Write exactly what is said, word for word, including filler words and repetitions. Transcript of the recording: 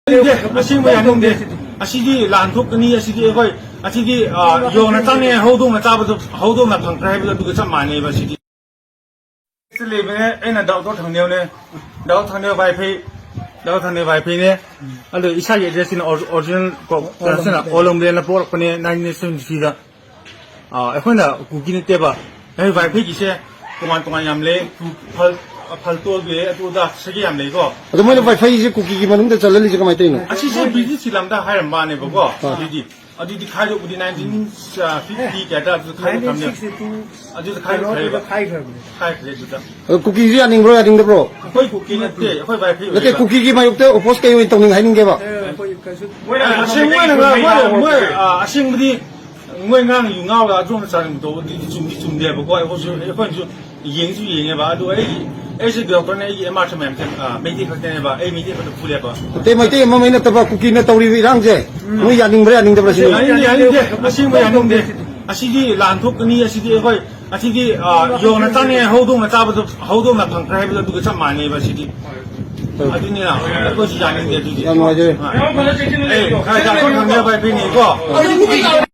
ꯌꯥꯅꯤꯡꯗꯦ, ꯑꯁꯦꯡꯕ ꯌꯥꯅꯤꯡꯗꯦ꯫ ꯑꯁꯤꯗꯤ ꯂꯥꯟ ꯊꯣꯛꯀꯅꯤ, ꯑꯁꯤꯗꯤ ꯑꯩꯈꯣꯏ, ꯑꯁꯤꯗꯤ, ꯑ, ꯌꯣꯡꯅ ꯆꯥꯅꯤꯡꯉꯥꯏ ꯍꯧꯗꯣꯡꯅ ꯆꯥꯕꯗꯣ, ꯍꯧꯗꯣꯡꯅ ꯐꯪꯈ꯭ꯔꯦ ꯍꯥꯏꯕꯗꯣ ꯑꯗꯨꯒ ꯆꯞ ꯃꯥꯟꯅꯩꯕ ꯑꯁꯤꯗꯤ꯫ ꯂꯩꯕꯅꯦ, ꯑꯩꯅ ꯗꯥꯛꯇꯔ ꯊꯪꯅꯦꯕꯅꯦ, ꯗꯥꯛꯇꯔ ꯊꯪꯅꯦꯕ ꯚꯥꯏꯐꯩ, ꯗꯥꯛꯇꯔ ꯊꯪꯅꯦꯕ ꯚꯥꯏꯐꯩꯅꯦ꯫ ꯑꯗꯣ ꯏꯁꯥꯒꯤ ꯑꯦꯗ꯭ꯔꯦꯁꯁꯤꯅ ꯑꯣꯔꯤ-, ꯑꯣꯔꯤꯖꯤꯅꯦꯜ ꯀꯣ-, ꯀꯩꯅꯣꯁꯤꯅ ꯑꯣꯜ ꯂꯝꯕꯦꯟꯗ ꯄꯣꯛꯂꯛꯄꯅꯦ, ꯅꯥꯏꯟꯇꯤꯟ ꯁꯚꯦꯟꯇꯤ ꯊ꯭ꯔꯤꯗ꯫ ꯑꯥ, ꯑꯩꯈꯣꯏꯅ ꯀꯨꯀꯤ ꯅꯠꯇꯦꯕ꯫ ꯑꯩꯈꯣꯏ ꯚꯥꯏꯐꯩꯒꯤꯁꯦ ꯇꯣꯉꯥꯟ ꯇꯣꯉꯥꯟ ꯌꯥꯝ ꯂꯩ꯫ ꯐꯜ, ꯐꯜ ꯇꯣꯜꯕꯤ ꯑꯗꯨ ꯑꯗꯥ ꯁꯤꯒꯤ ꯌꯥꯝ ꯂꯩꯀꯣ꯫ ꯑꯗꯣ ꯃꯣꯏꯅ ꯚꯥꯏꯐꯩꯁꯦ ꯀꯨꯀꯤꯒꯤ ꯃꯅꯨꯡꯗ ꯆꯜꯍꯜꯂꯤꯁꯦ ꯀꯃꯥꯏꯅ ꯇꯧꯔꯤꯅꯣ? ꯑꯁꯤꯁꯦ ꯕ꯭ꯔꯤꯇꯤꯁ ꯐꯤꯂꯝꯗ ꯍꯥꯏꯔꯝꯕꯅꯦꯕꯀꯣ꯫ ꯑꯥ꯫ ꯑꯗꯨꯗꯤ, ꯑꯗꯨꯗꯤ ꯈꯥꯏꯗꯣꯛꯄꯗꯤ ꯅꯥꯏꯟꯇꯤꯟ ꯐꯤꯐꯇꯤ ꯀꯌꯥꯗ ꯑꯗꯨ ꯈꯥꯏꯗꯣꯛꯈ꯭ꯔꯕꯅꯦ꯫ ꯅꯥꯏꯟꯇꯤꯟ ꯁꯤꯛꯁꯇꯤ ꯇꯨ ꯑꯗꯨꯗ ꯈꯥꯏꯗꯣꯛꯈ꯭ꯔꯦꯕ꯫ ꯀꯩꯅꯣꯗꯨꯗ ꯈꯥꯏꯈ꯭ꯔꯕꯅꯦ꯫ ꯈꯥꯏꯈ꯭ꯔꯦ ꯑꯗꯨꯗ꯫ ꯑꯗꯣ ꯀꯨꯀꯤꯁꯨ ꯌꯥꯅꯤꯡꯕ꯭ꯔꯣ, ꯌꯥꯅꯤꯡꯗꯕ꯭ꯔꯣ? ꯑꯩꯈꯣꯏ ꯀꯨꯀꯤ ꯅꯠꯇꯦ, ꯑꯩꯈꯣꯏ ꯚꯥꯏꯐꯩ ꯅꯠꯇꯦ, ꯑꯣꯏꯕ꯫ ꯀꯨꯀꯤꯒꯤ ꯃꯥꯌꯣꯛꯇ ꯑꯣꯄꯣꯖ ꯀꯩ ꯑꯣꯏꯅ ꯇꯧꯅꯤꯡ ꯍꯥꯏꯅꯤꯡꯒꯦꯕ? ꯑꯦ, ꯑꯩꯈꯣꯏ ꯀꯩꯁꯨ ꯑꯁꯦꯡꯕ ꯑꯣꯏꯅ ꯉꯥꯡ-, ꯃꯣꯏ, ꯃꯣꯏ, ꯑ, ꯑꯁꯦꯡꯕꯗꯤ ꯃꯣꯏ ꯉꯔꯥꯡ ꯌꯨ ꯉꯥꯎꯔꯒ ꯑꯗꯨꯝ ꯆꯥꯅꯤꯡꯕ ꯇꯧꯕꯗꯤ ꯆꯨꯝꯗꯤ ꯆꯨꯝꯗꯦꯕꯀꯣ꯫ ꯑꯩꯈꯣꯏꯁꯨ, ꯑꯩꯈꯣꯏꯅꯁꯨ ꯌꯦꯡꯁꯨ ꯌꯦꯡꯉꯦꯕ꯫ ꯑꯗꯨ ꯑꯩ, ꯑꯩꯁꯦ ꯗꯣꯛꯇꯔꯅꯦ, ꯑꯩꯒꯤ ꯑꯦꯝ ꯑꯥꯔ ꯊꯝꯃꯦ ꯍꯥꯏꯕꯁꯦ, ꯑ, ꯃꯩꯇꯩ ꯈꯛꯇꯅꯦꯕ꯫ ꯑꯩ ꯃꯩꯇꯩ ꯈꯛꯇ ꯐꯨꯂꯦꯕ꯫ ꯑꯇꯩ ꯃꯩꯇꯩ ꯑꯃꯃꯩ ꯅꯠꯇꯕ ꯀꯨꯀꯤꯅ ꯇꯧꯔꯤꯕ ꯏꯔꯥꯡꯁꯦ ꯅꯣꯏ ꯌꯥꯅꯤꯡꯕ꯭ꯔꯥ ꯌꯥꯅꯤꯡꯗꯕ꯭ꯔꯥ ꯁꯤꯅꯤ? ꯌꯥꯅꯤꯡꯗꯦ, ꯌꯥꯅꯤꯡꯗꯦ꯫ ꯑꯁꯦꯡꯕ ꯌꯥꯅꯤꯡꯗꯦ꯫ ꯑꯁꯤꯗꯤ ꯂꯥꯟ ꯊꯣꯛꯀꯅꯤ, ꯑꯁꯤꯗꯤ ꯑꯩꯈꯣꯏ, ꯑꯁꯤꯗꯤ, ꯑ, ꯌꯣꯡꯅ ꯆꯥꯅꯤꯡꯉꯥꯏ ꯍꯧꯗꯣꯡꯅ ꯆꯥꯕꯗꯣ ꯍꯧꯗꯣꯡꯅ ꯐꯪꯈ꯭ꯔꯦ ꯍꯥꯏꯕꯗꯣ ꯑꯗꯨꯒ ꯆꯞ ꯃꯥꯟꯅꯩꯕ ꯁꯤꯗꯤ꯫ ꯑꯗꯨꯅꯤꯅ ꯑꯩꯈꯣꯏꯁꯨ ꯌꯥꯅꯤꯡꯗꯦ ꯑꯗꯨꯗꯤ꯫ ꯌꯥꯝ ꯅꯨꯡꯉꯥꯏꯖꯔꯦ꯫ ꯑ, ꯑꯦ, ꯈꯔ ꯈꯔ ꯈꯪꯅꯕ ꯍꯥꯏꯕꯤꯅꯤꯀꯣ꯫